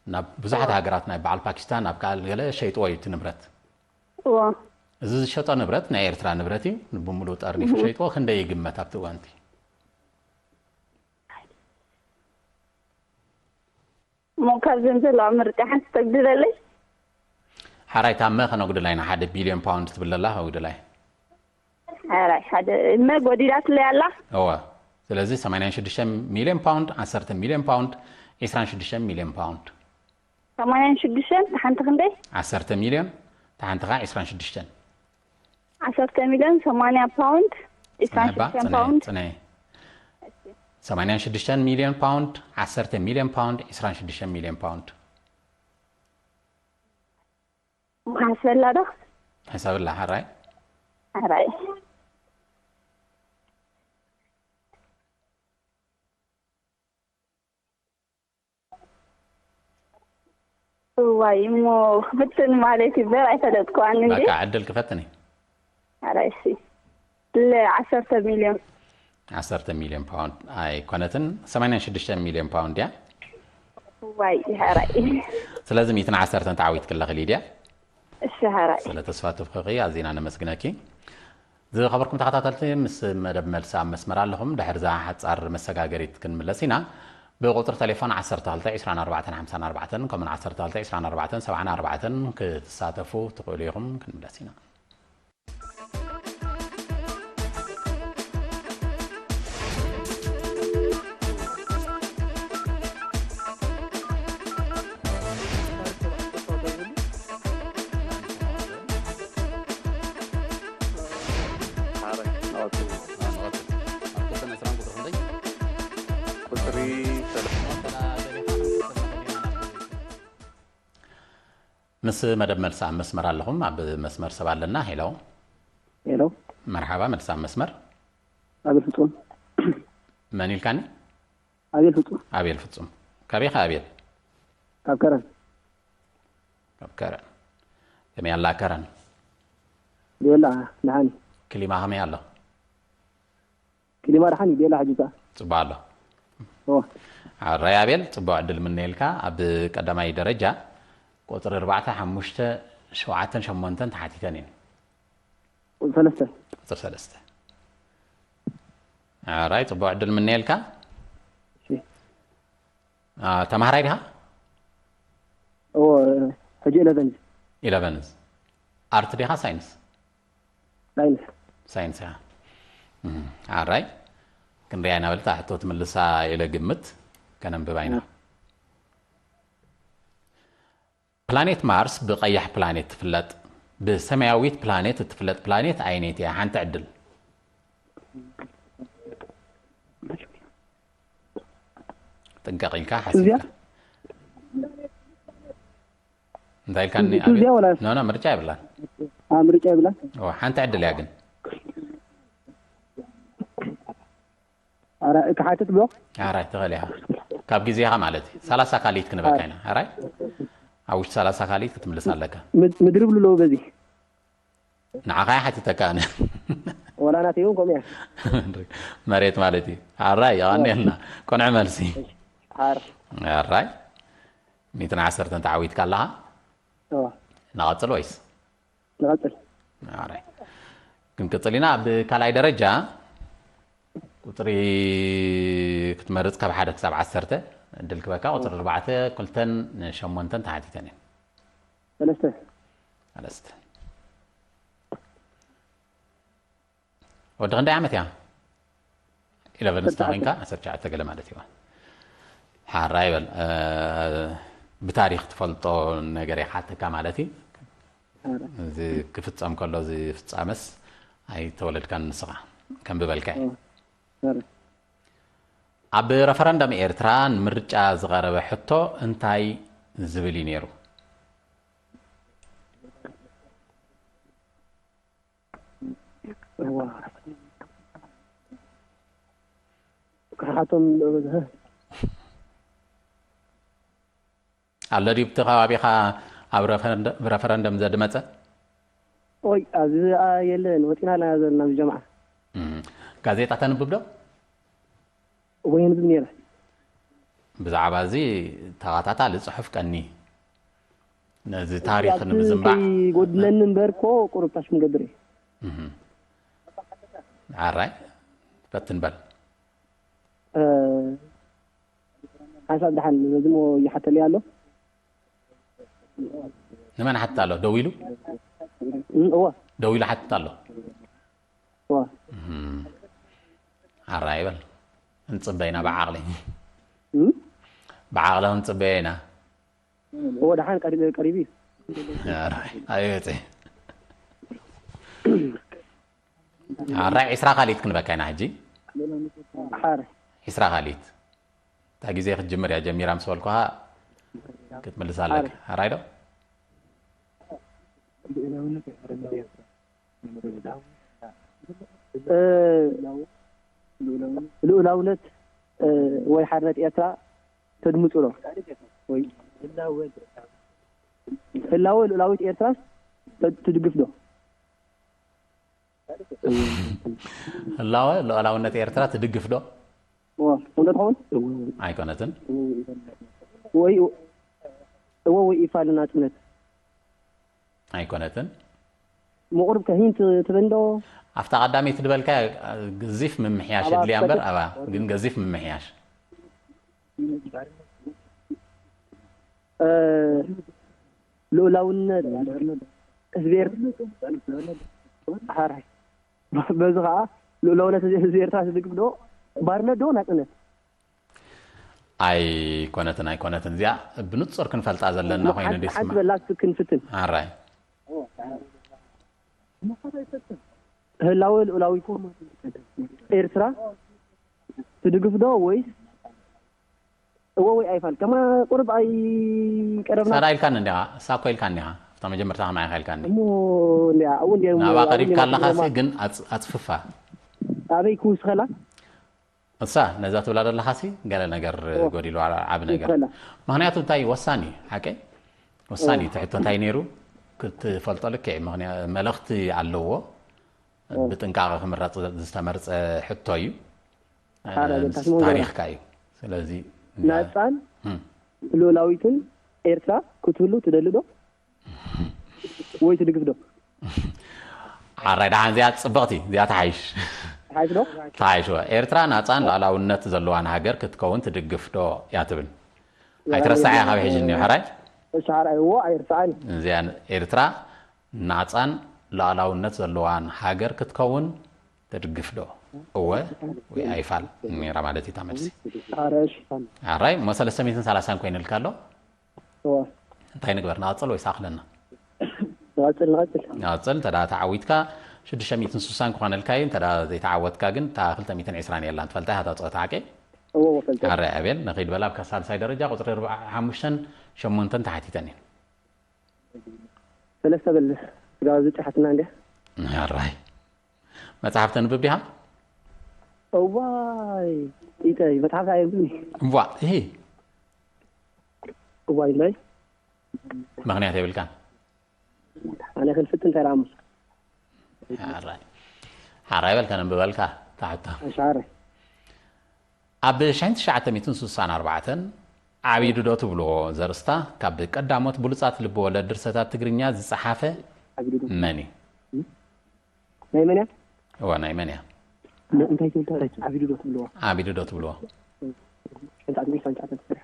ናብ ብዙሓት ሃገራት ናይ በዓል ፓኪስታን ናብ ካልእ ገለ ሸይጥዎ እዩ እቲ ንብረት እዎ እዚ ዝሸጦ ንብረት ናይ ኤርትራ ንብረት እዩ ብምሉእ ጠርኒፉ ሸይጥዎ ክንደይ ይግመት ኣብቲ እዋንቲ እሞ ካብዘን ዘለዋ ምርጫ ሓንቲ ተግድለለይ ሓራይ ታመ ከነጉድላ ኢና ሓደ ቢልዮን ፓውንድ ትብል ዘላ ከጉድላ እየ ሓራይ ሓደ እመ ጎዲላትለይ ኣላ እወ ስለዚ ሰማንያን ሽዱሽተ ሚልዮን ፓውንድ ዓሰርተ ሚልዮን ፓውንድ ዕስራን ሽዱሽተ ሚልዮን ፓውንድ ሰማንያን ሽዱሽተን ሓንቲ ክንደይ ዓሰርተ ሚልዮን ተሓንቲ ከዓ ዕስራን ሽዱሽተን ዓሰርተ ሚልዮን ሰማንያ ፓውንድ ዕስራን ጽንሕባ ሽዱሽተን ጽንሒ ፓውንድ ጽንሒ ሰማንያን ሽዱሽተን ሚልዮን ፓውንድ፣ ዓሰርተ ሚልዮን ፓውንድ፣ ዕስራን ሽዱሽተን ሚልዮን ፓውንድ። ሓስበላ ዶ? ሕሰብላ። ሕራይ። ሕራይ። እዋይ እሞ ክፍትን ማለት ይበር ኣይፈለጥኩዋን እንጂ። በቃ ዕድል ክፈትኒ። ሕራይ። እሺ፣ ለ ዓሰርተ ሚልዮን። ዓሰርተ ሚልዮን ፓውንድ ኣይኮነትን፣ ሰማንያን ሽዱሽተ ሚልዮን ፓውንድ እያ። ዋይ። ሕራይ። ስለዚ ሚእትን ዓሰርተን ተዓዊትኪ ኣለኺ ሊድያ። እሺ። ሕራይ። ስለ ተሳትፎኺ ኣዚና ነመስግነኪ። ዝኸበርኩም ተኸታተልቲ፣ ምስ መደብ መልሲ ኣብ መስመር ኣለኹም። ድሕሪ እዛ ሓጻር መሰጋገሪት ክንምለስ ኢና። ብቁጽሪ ቴሌፎን ዓሰርተ ክልተ ዕስራን ኣርባዕተን ሓምሳን ኣርባዕተን ከምኡን ዓሰርተ ክልተ ዕስራን ኣርባዕተን ሰብዓን ኣርባዕተን ክትሳተፉ ትኽእሉ ኢኹም። ክንምለስ ኢና። ምስ መደብ መልሲ ኣብ መስመር ኣለኹም። ኣብ መስመር ሰብ ኣለና። ሄሎ። ሄሎ። መርሓባ፣ መልሲ ኣብ መስመር። ኣቤል ፍጹም። መን ኢልካኒ? ኣቤል ፍጹም። ኣቤል ፍጹም። ካበይ ኢኻ ኣቤል? ካብ ከረን። ካብ ከረን። ከመይ ኣላ ከረን? ቤላ ደሓን። ክሊማ ከመይ ኣሎ? ክሊማ ደሓን እዩ፣ ቤላ ሕጂ ከኣ። ጽቡቕ ኣሎ። ኦ። ሕራይ ኣቤል፣ ጽቡቕ ዕድል ምነየልካ። ኣብ ቀዳማይ ደረጃ ቁጽሪ ኣርባዕተ፣ ሓሙሽተ፣ ሸውዓተን ሸሞንተን ተሓቲተን እየን። ቁጽሪ ሰለስተ። ቁጽሪ ሰለስተ። ሕራይ፣ ጽቡቕ ዕድል ምነየልካ። እሺ። አ፣ ተማሃራይ ዲኻ? ኦ፣ ሕጂ ኢለቨን። ኢለቨንስ። ኣርት ዲኻ ሳይንስ? ሳይንስ። ሳይንስ እያ። እም፣ ሕራይ። ክንሪኣ ኢና በልታ ሕቶ ትምልሳ ኢለ ግምት። ከነንብባ ኢና። እም። ፕላኔት ማርስ ብቐያሕ ፕላኔት ትፍለጥ። ብሰማያዊት ፕላኔት እትፍለጥ ፕላኔት ኣየነይቲ እያ? ሓንቲ ዕድል። ጥንቀቕ ኢልካ እዚኣ? ሓሲብካ። እንታይ ኢልካኒ? ምርጫ ኣቤል? እዚኣ ወላ? ኖ፣ ኖ፣ ምርጫ የብላን። ኣ፣ ምርጫ የብላን? ኦ፣ ሓንቲ ዕድል እያ ግን። ኣራ፣ ክሓትት ዶ? ኣራይ፣ ትኽእል ኢኻ። ካብ ግዜኻ ማለት እዩ። ሰላሳ ካልኢት ክንበካ ኢና። ኣራይ? ኣብ ውሽጢ ሰላሳ ካልኢት ክትምልስ ኣለካ። ምድ-፣ ምድሪ ብሉ ኣለዉ በዚ። ንዓኻ እየ ሓቲተካ ኣነ። ወላ ናተይ እውን ከምኡ እያ። መሬት ማለት እዩ። ኣራይ፣ የቐንየልና። ቅኑዕ መልሲ። ሓር። ኣራይ። ሚእትን ዓሰርተን ተዓዊትካ ኣለኻ? እዎ። ንቐጽል ወይስ? ንቐጽል። ኣራይ። ክንቅጽል ኢና። ኣብ ካልኣይ ደረጃ ቁጽሪ ክትመርጽ ካብ ሓደ ክሳብ ዓሰርተ ዕድል ክበካ። ቁጽሪ ኣርባዕተ፣ ክልተን ሸሞንተን ተሓቲተን እየን። ሰለስተ። ሰለስተ። ወዲ ክንደይ ዓመት እያ? ኢለቨን ስታ ኮይንካ ዓሰርተ ትሽዓተ ገለ ማለት እዩ። ሓራ ይበል። እ፣ ብታሪኽ ትፈልጦ ነገር ይሓተካ ማለት እዩ። እዚ ክፍጸም ከሎ እዚ ፍጻመስ ኣይተወለድካን ንስኻ። ከንብበልካ እየ። ኣብ ረፈረንደም ኤርትራ ንምርጫ ዝቐረበ ሕቶ እንታይ ዝብል እዩ ነይሩ? እዋ። ክሓቶም ዶ በዝሐ? ኣሎ ድዩ ኣብቲ ከባቢኻ ኣብ ረፈረንደ-፣ ረፈረንደም ዘድመጸ? ኦይ፣ ኣብዚ የለን፣ ወጺና ኣለና ዘለና ኣብዚ ጀምዓ። እም። ጋዜጣ ተንብብ ዶ? እወ፣ የንብብ ነይረ። ብዛዕባ እዚ ተኸታታሊ ጽሑፍ ቀኒ። ነዚ ታሪኽ ንምዝንባዕ። ከይጎድለኒ እምበር እኮ ቁሩብ ታሽ ምገብር እየ። እህ። ኣራይ፣ ፈትን በል። እ፣ ሓንሳብ ደሓን ነዚ እሞ ይሓተለይ ኣሎ። ንመን ሓትት ኣሎ? ደዊሉ? እም፣ እወ። ደዊሉ ሓትት ኣሎ? እወ። እም። ኣራይ በል። እንጽበ ኢና ብዓቕሊ። እም? ብዓቕሊ ክንጽበዮ ኢና። እወ፣ ደሓን ቀሪቡ፣ ቀሪቡ እዩ። ኣራይ፣ ኣበይ ወጺ? ኣራይ፣ ዒስራ ካልኢት ክንበካ ኢና ሕጂ። ሓር። ዒስራ ካልኢት። እታ ግዜ ክትጅምር እያ ጀሚራ ምስ በልኩኻ ክትምልስ ኣለካ። ኣረ። ኣራይ ዶ? እ፣ ልኡላውነት፣ እ፣ ወይ ሓርነት ኤርትራ ተድምፁ ዶ? ወይ ህላወ ልኡላዊት ኤርትራ ተ-፣ ትድግፍ ዶ? ህላወ ሉዓላውነት ኤርትራ ትድግፍ ዶ? እወ፣ እውነት ኸውን? ኣይኮነትን። ወይ እወ ወይ ኢፋል ናጽነት? ኣይኮነትን። ምቑርብ ከሂን ት-፣ ትብል ዶ? ኣብታ ቀዳመይቲ ዝበልካ ገዚፍ ምምሕያሽ ኣባ ድልያ እምበር ትፈትሕ? ኣባ ግን ገዚፍ ምምሕያሽ። እ፣ ልኡላውነት ህዝቢ ኤርትራ ሓራይ። በዚ ኸዓ ልኡላውነት ህዝቢ ኤርትራ ትድግፍ ዶ? ባርነት ዶ ናጽነት? ኣይኮነትን ኣይኮነትን። እዚኣ ብንጹር ክንፈልጣ ዘለና ኮይኑ ሓንቲ ድዩ ሓንቲ ስማ? በላ እስኪ ክንፍትን። ኣራይ። ህላወ ልኡላዊት ኤርትራ ትድግፍ ዶ ወይስ እወ ወይ ኣይፋል? ከማ ቁርብ ኣይቀረብና። ሰዳ ኢልካን እንዲኻ፣ እሳ እኮ ኢልካን እንዲኻ። ኣብታ መጀመርታ ከማይ ኢልካኒ። እሞ እንዲያ፣ ኣብኡ እንዲያ፣ ናባ ኣብኡ ቀሪብ እንዲያ ካለኻሲ ማማ። ግን ኣጽ-፣ ኣጽፍፋ። ኣበይ ክውስኸላ? እሳ ነዛ ትብላ ዘለኻሲ ገለ ነገር ኦ። ጎዲሉ ዓቢ ነገር። ይውስኸላ። ምኽንያቱ እንታይ ወሳኒ እዩ፣ ሓቀይ? ወሳኒ ኦ። እዩ። እቲ ሕቶ እንታይ ነይሩ? ክትፈልጦ ልክዕ እዩ። ምኽንያ-፣ መልእኽቲ ኣለዎ። ኦ። ብጥንቃቐ ክምረጽ ዝተመርጸ ሕቶ እዩ። ሓደ እ፣ ግን ታስምዑ ታሪኽካ እዩ። ስለዚ ናጻን እም። ልኡላዊትን ኤርትራ ክትህሉ ትደሊ ዶ? ወይ ትድግፍ ዶ? ሓራይ ደሓን እዚኣ ጽብቕቲ፣ እዚኣ ተሓይሽ። ሓይሽ ዶ? ተሓይሽዎ። ኤርትራ ናጻን ሉዓላውነት ዘለዋን ሃገር ክትከውን ትድግፍ ዶ እያ ትብል? ኣይትረስዓያ ካብ ሕጂ እኒኦ፣ ሕራይ? እሺ፣ ሓራይ፣ እዎ፣ ኣይርስዓን። እዚኣ ኤርትራ ናጻን ሉዓላውነት ዘለዋን ሃገር ክትከውን ትድግፍ ዶ? እወ ወይ ኣይፋል ነይራ ማለት እዩ እታ መልሲ። ኣረ፣ እሺ። ኣራይ፣ እሞ ሰለስተ ሚእትን ሰላሳን ኮይኑልካ ኣሎ። እዎ። እንታይ ንግበር? ንቐጽል ወይስ ኣኽለና? ንቐጽል፣ ንቐጽል። ንቐጽል። እንተ ደኣ ተዓዊትካ ሽዱሽተ ሚእትን ስሳን ክኾነልካ እዩ። እንተ ደኣ ዘይተዓወትካ ግን እታ ክልተ ሚእትን ዕስራን የላን። ትፈልጣ ኢኻ እታ ጸወታ ሓቂ? እዎ፣ እዎ፣ ፈልጠ። ኣረ ኣቤል፣ ንኺድ በላ ኣብ ሳልሳይ ደረጃ ቁጽሪ ኣርባዓ ሓሙሽተን ሸሞንተን ተሓቲተን እየን። ሰለስተ በል። ስጋ ዝጥሓትና እንዲያ። ኣራይ። መጽሓፍ ተንብብ ዲኻ? እዋይ፣ ኢተይ፣ መጽሓፍ ኣየንብብን። እዋ፣ እሂ። እዋይ፣ እንታይ? ምኽንያት የብልካን? ኣነ ክንፍትን እንታይ ደኣ እሞ። ሓራይ። ሓራይ በል ከነንብበልካ፣ እታ ሕቶ። እሺ፣ ሓራይ። ኣብ ሽሕን ትሽዓተ ሚእትን ስሳን ኣርባዕተን ዓቢዱ ዶ ትብልዎ ዘርእስታ ካብ ቀዳሞት ብሉጻት ልብ ወለድ ድርሰታት ትግርኛ ዝጸሓፈ ዓቢዱ ዶ? መን እዩ? ናይ መን እያ? እዋ ናይ መን እያ? ነ-፣ እንታይ ትብል ታዲያ? ዓቢዱ ዶ ትብልዎ? ዓቢዱ ዶ ትብልዎ? ሽሕን ትሽዓተ ሚእትን ስሳን ትሽዓተ ትሰርሕ።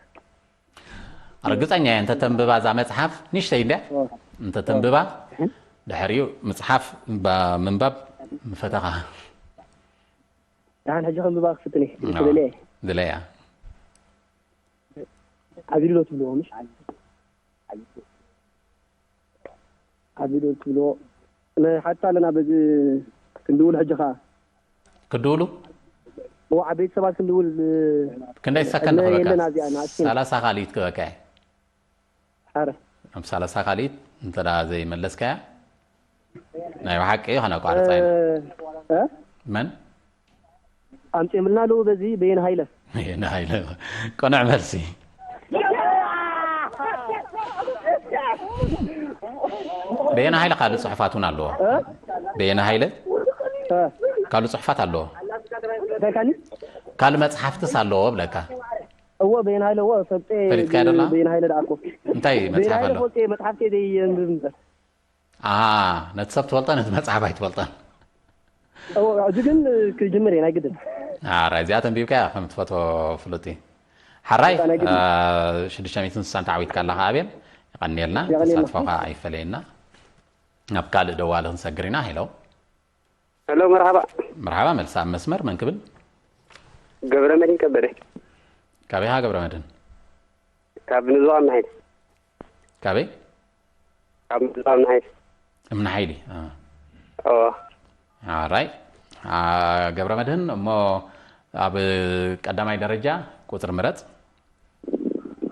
ርግጸኛ እየ እንተ ተንብባ እዛ መጽሓፍ፣ ንእሽተይ እንድያ? እዎ። እንተ ተንብባ፣ እህ። ድሕሪኡ ምጽሓፍ ባ-፣ ምንባብ ምፈተኻ። ደሓን ሕጂ ከንብባ ክፍትን እየ። እዋ። ትደልየ እየ። ድለያ። ዓቢዱ ዶ ትብልዎ ምሽ? ዓቢዱ ዶ ትብልዎ? ንሓታ ኣለና በዚ ክንድውል ሕጂ ኸዓ። ክድውሉ? እዎ፣ ዓበይቲ ሰባት ክንድውል፣ እ፣ ክንደይ ሰከንድ ዕድመ ክበካ? የለን ኣብዚኣ፣ ንኣሽቱ ኢና። ሰላሳ ካልኢት ክበካ እየ። ሓረ። ኣብ ሰላሳ ካልኢት እንተ ደኣ ዘይመለስካያ፣ ናይ ብሓቂ ከነቋርጻ ኢና። እ? እ? መን? ኣምጺኦምልና ኣለዉ በዚ በየነ ሃይለ። በየነ ሃይለ። ቅኑዕ መልሲ። በየነ ሃይለ ካልእ ጽሑፋት እውን ኣለዎ። እ? በየነ ሃይለ እ? ካልእ ጽሑፋት ኣለዎ። እንታይ ካኒ? ካልእ መጽሓፍትስ ኣለዎ ብለካ። እዎ፣ በየነ ሃይለ፣ እዎ፣ ፈልጠ ፈሊጥካዮ ዶ ኣለኻ? በየነ ሃይለ ደኣ እኮ። እንታይ በየነ መጽሓፍ ሃይለ ኣሎ? ፈልጠ መጽሓፍቲ ዘየንብብ እምበር። ኣሃ፣ ነቲ ሰብ ትፈልጦ፣ ነቲ መጽሓፍ ኣይትፈልጦን። እዎ፣ ሕጂ ግን ክጅምር እየ፣ ናይ ግድን። ኣረ፣ እዚኣ ተንቢብካያ ከም ትፈትዎ ፍሉጥ እዩ። ሓራይ፣ እታ ናይ ግድን። አ፣ ሽዱሽተ ሚእትን ስሳን ተዓዊትካ ኣለኻ ኣቤል። የቐንየልና፣ የቐንየልና። ተሳትፎኻ ኣይፈለየና። ናብ ካልእ ደዋሊ ክንሰግር ኢና። ሄሎ። ሄሎ፣ መርሓባ። መርሓባ፣ መልሲ ኣብ መስመር፣ መን ክብል? ገብረመድህን ከበደ። ካበይ ኢኻ ገብረመድህን? ካብ ንዝዋን ናይል። ካበይ? ካብ ንዝዋን ናይል። እምኒ ሓይሊ፣ አ። ኦ። ኣራይ። አ፣ ገብረመድህን፣ እሞ ኣብ ቀዳማይ ደረጃ ቁፅሪ ምረፅ።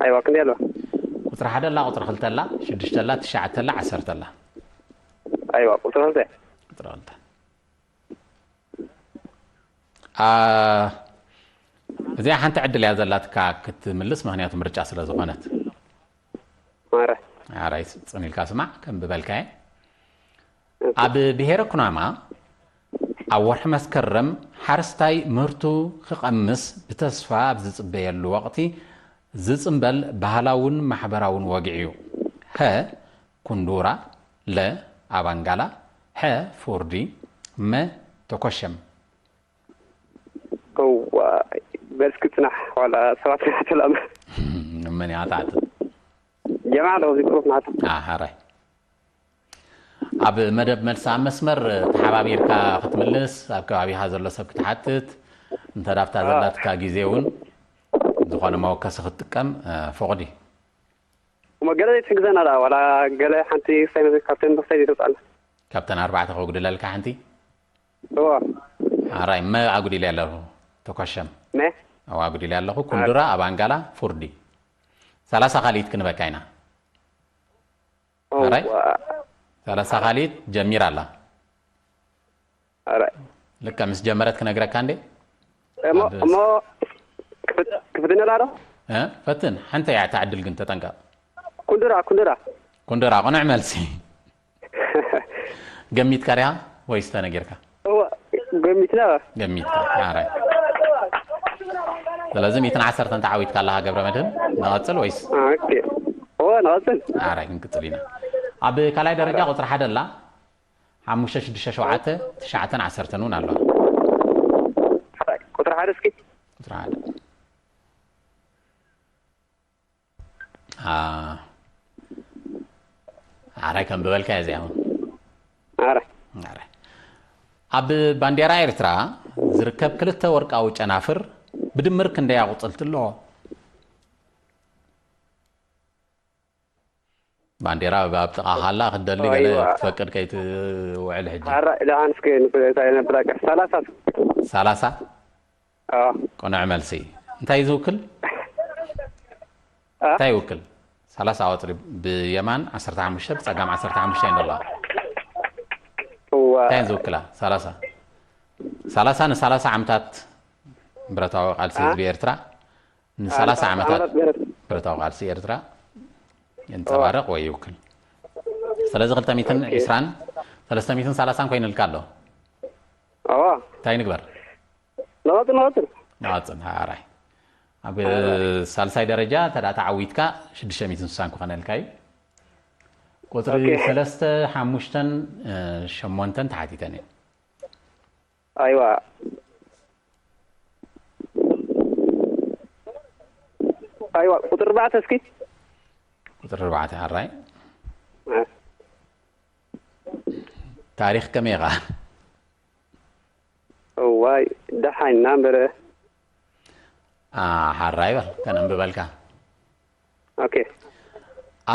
ኣይዋ ክንደይ ኣለዋ? ቁፅሪ ሓደ ኣላ፣ ቁፅሪ ክልተ ኣላ፣ ሽዱሽተ ኣላ፣ ትሽዓተ ኣላ፣ ዓሰርተ ኣላ። ኣይዋ ቁፅሪ ክልተ። ቁፅሪ ክልተ። ኣ፣ እዚኣ ሓንቲ ዕድል እያ ዘላትካ ክትምልስ፣ ምክንያቱ ምርጫ ስለ ዝኾነት። ማረ ኣራይ ጽን ኢልካ ስማዕ፣ ከም ብበልካየ። ኣብ ብሄረ ኩናማ ኣብ ወርሒ መስከረም ሓረስታይ ምህርቱ ክቐምስ ብተስፋ ኣብ ዝጽበየሉ ወቕቲ ዝጽምበል ባህላውን ማሕበራውን ወግዒ እዩ። ሀ ኩንዱራ፣ ለ ኣባንጋላ፣ ሐ ፉርዲ፣ መ ተኮሸም። እዋ በልስኪ ጽናሕ ዋላ ሰባት ናሕተላም መን ያታት ጀማዓ ዶ እዚ ግሩፕ ናት ኣሃራይ ኣብ መደብ መልሲ ኣብ መስመር ተሓባቢርካ ክትምልስ ኣብ ከባቢኻ ዘሎ ሰብ ክትሓትት እንተ ዳብታ ዘላትካ ግዜ እውን ዝኾነ መወከሲ ክትጥቀም እ፣ ፍቑድ እዩ። እሞ ገለ ዘይትሕግዘና ደኣ ዋላ ገለ ሓንቲ ክሳይ መዘ ካብተን ብክሳይ ዘይተውፅኣና ካብተን ኣርባዕተ ከጉድለልካ ሓንቲ እዎ ኣራይ መ ኣጉዲለ ኣለኹ ተኮሸም መ ኣው ኣጉዲለ ኣለኹ ኩንዱራ ኣባንጋላ ፉርዲ ሰላሳ ካልኢት ክንበካ ኢና ኣራይ እዋ ሰላሳ ካልኢት ጀሚራ ኣላ ኣራይ ልካ ምስ ጀመረት ክነግረካ እንዴ እሞ ኣብ- እሞ ክፍት- ክፍትነላ ዶ እ? ፈትን ሓንቲ እያ እታ ዕድል ግን ተጠንቀቕ ኩንዱራ ኩንዱራ ኩንዱራ ቅኑዕ መልሲ ገሚትካ ዲኻ ወይስ ተነጊርካ እዋ ገሚትና ገሚትካ ኣራይ ስለዚ ሚእትን ዓሰርተን ተዓዊትካ ኣለኻ ገብረ መድህን ንቐጽል ወይስ ኦኬ እዎ ንቐጽል ኣራይ ክንቅጽል ኢና ኣብ ካልኣይ ደረጃ ቁፅሪ ሓደ ኣላ ሓሙሽተ ሽዱሽተ ሸውዓተ ትሽዓተን ዓሰርተን እውን ኣለዋ ቁፅሪ ሓደ እስኪ ቁፅሪ ሓደ ኣ፣ ኣራይ ከም ዝበልካ እዚኣ እውን ኣረ ኣረ። ኣብ ባንዴራ ኤርትራ ዝርከብ ክልተ ወርቃዊ ጨናፍር ብድምር ክንደይ ኣቑጽልቲ ኣለዎ? ባንዴራ ኣብ ጥቓኻ ኣላ ክትደሊ ገለ ኣይዋ። ክትፈቅድ ከይትውዕል ሕጂ። ሓራ ኢላን እስኪ ንብላካ ሰላሳ ሰላሳ ኣዎ ቅኑዕ መልሲ። እንታይ ዝውክል? ኣ? እንታይ ይውክል? ሰላሳ ኣዋፅሪ ብየማን ዓሰርተ ሓሙሽተ ብፀጋም ዓሰርተ ሓሙሽተ እየን ዘለዋ። እዋ እንታይ እየን ዝውክላ? ሰላሳ ሰላሳ ንሰላሳ ዓመታት ብረታዊ ቃልሲ ኣ? ህዝቢ ኤርትራ ንሰላሳ ዓመታት ዓመታት ብረት ብረታዊ ቃልሲ ኤርትራ የንፀባርቕ ወይ ይውክል። ስለዚ ክልተ ሚእትን ዕስራን ሰለስተ ሚእትን ሰላሳን ኮይኑልካ ኣሎ። ኣዋ እንታይ ንግበር? ንቐጽል ንቐጽል ንቐጽል። ኣራይ ኣብ ሳልሳይ ደረጃ ተዳ ተዓዊትካ ሽዱሽተ ሚእትን ስሳን ክኾነልካ እዩ። ቁፅሪ ኦኬ። ሰለስተ ሓሙሽተን ሸሞንተን ተሓቲተን እየን። ኣይዋ ኣይዋ ቁፅሪ ኣርባዕተ እስኪ ቁፅሪ ኣርባዕተ ኣራይ እ፣ ታሪኽ ከመይ ኢኻ? እዋይ ደሓን ኢና እምበረ ኣ፣ ሓራይ በል ከነንብበልካ። ኦኬ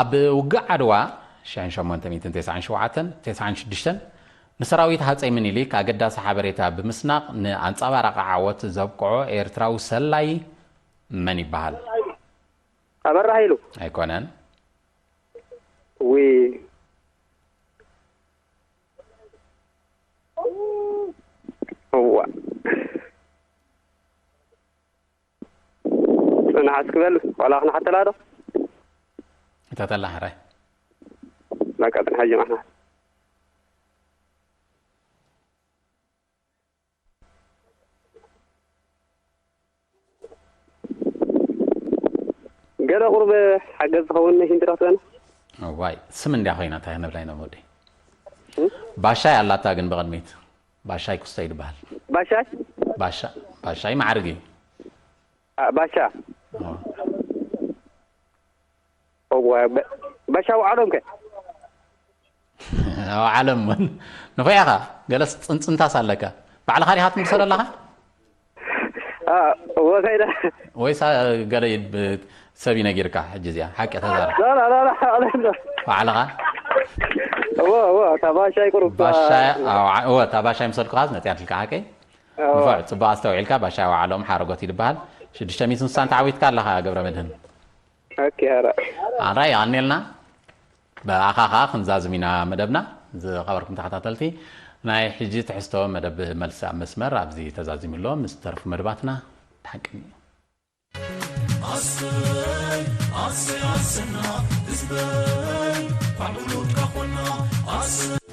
ኣብ ውግእ ዓድዋ ሽሕን ሸሞንተ ሚእትን ተስዓን ሸውዓተን ተስዓን ሽዱሽተን ንሰራዊት ሃፀይ ምኒልክ ኣገዳሲ ሓበሬታ ብምስናቕ ንኣንፀባራቂ ዓወት ዘብቅዖ ኤርትራዊ ሰላይ መን ይበሃል? ኣበራህ ኢሉ ኣይኮነን። ዊ እዋ ጽናሕ እስክበል ዋላ ክንሓተላ ዶ እተተላ ሕራይ በቃ ጽናሕ ጀማሕና ገለ ቁርብ ሓገዝ ዝኸውን ሂንት ዶ ክትበና ዋይ ስም እንዲያ ኮይና እንታይ ክንብላ ኢና ወደይ ባሻይ ኣላታ ግን ብቕድሚት ባሻይ ኩስታይ ዝበሃል ባሻይ ባሻ ባሻይ ማዕርግ እዩ ኣ፣ ባሻ ኦ። እዋ በ- ባሻ ውዓሎም ከ ኣብ ዓለም እውን ንኾያኻ ገለስ ፅንፅንታስ ኣለካ ባዕልኻ ዲኻ ትምልሰሉ ኣለኻ ኣ፣ ወሳይ ዳ ወይስ ገለ ይብ- ሰብ ይነጊርካ ሕጂ እዚኣ ሓቂ ተዛረብ ላ ላ ላ ላ ላ ባዕልኻ እዎ እዎ እታ ባሻይ ቁሩብ ባሻ እወ እታ ባሻይ ምሰልኩኻስ መፅያትልካ ሓቀይ ንፉዕ፣ ጽቡቕ ኣስተውዒልካ። ባሻ ዋዕሎም ሓረጎት ይድበሃል። ሽዱሽተ ሚእትን ስሳን ተዓዊትካ ኣለኻ ገብረ መድህን። ኦኬ፣ ኧረ ኣራይ፣ የቐንየልና። ብኣኻ ኸዓ ክንዛዝም ኢና መደብና። ዝኸበርኩም ተኸታተልቲ፣ ናይ ሕጂ ትሕዝቶ መደብ መልሲ ኣብ መስመር ኣብዚ ተዛዚሙ ኣሎ። ምስ ተረፉ መደባትና ድሓን ቅኒ። ኣሰይ ኣሰይ ኣሰና ህዝበይ፣ ኳዕብሉካ ኮና ኣሰይ